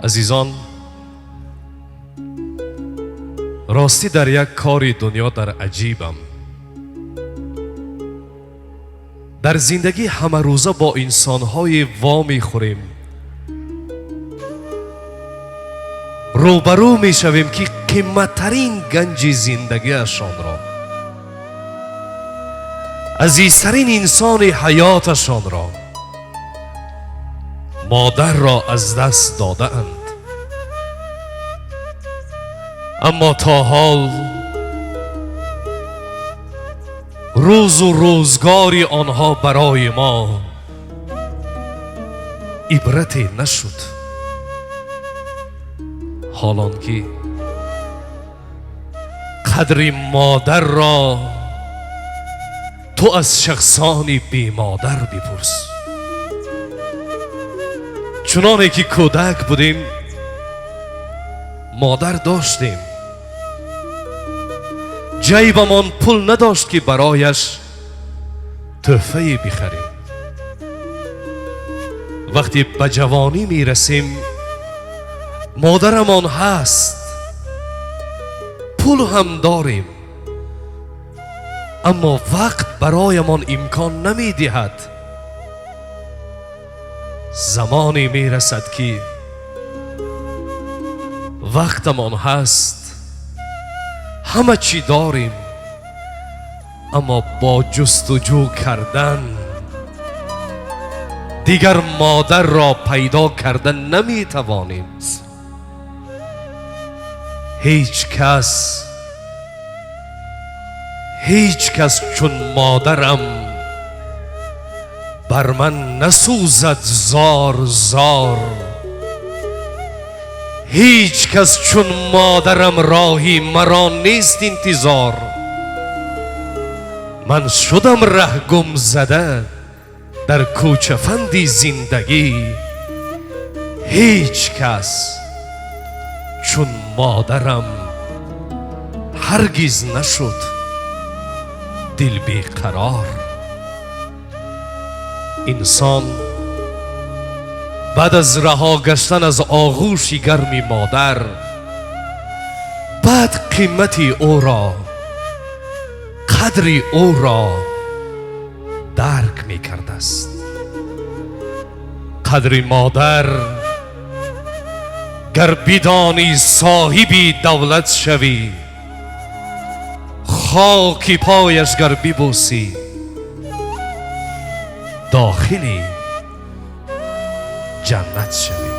Азизон, ростӣ дар як кори дунё дар аҷибам. Дар зиндагӣ ҳамарӯза бо инсонҳое во мехӯрем, рӯбарӯ мешавем, ки қиматтарин ганҷи зиндагиашонро, азизтарин инсони ҳаёташонро, модарро аз даст додаанд. Аммо то ҳол рӯзу рӯзгори онҳо барои мо ибрате нашуд. Ҳолон ки қадри модарро ту аз шахсони бемодар бипурс. Чуноне ки кӯдак будем, модар доштем, ҷайбамон пул надошт, ки барояш тӯҳфае бихарем. Вақте ба ҷавонӣ мерасем, модарамон ҳаст, пул ҳам дорем, аммо вақт бароямон имкон намедиҳад. Замоне мерасад, ки вақтамон ҳаст, ҳама чӣ дорем, аммо бо ҷустуҷӯ кардан дигар модарро пайдо карда наметавонем. Ҳеҷ кас, ҳеҷ кас чун модарам бар ман насӯзад зор зор, ҳеҷ кас чун модарам роҳи маро нест интизор. Ман шудам раҳ гум зада дар кӯчафанди зиндагӣ, ҳеҷ кас чун модарам ҳаргиз нашуд дил беқарор. Инсон баъд аз раҳо гаштан аз оғӯши гарми модар баъд қимати ӯро, қадри ӯро дарк мекардааст. Қадри модар гар бидонӣ, соҳиби давлат шавӣ, хоки пояш гар бибӯсӣ, дохили ҷаннат шавӣ.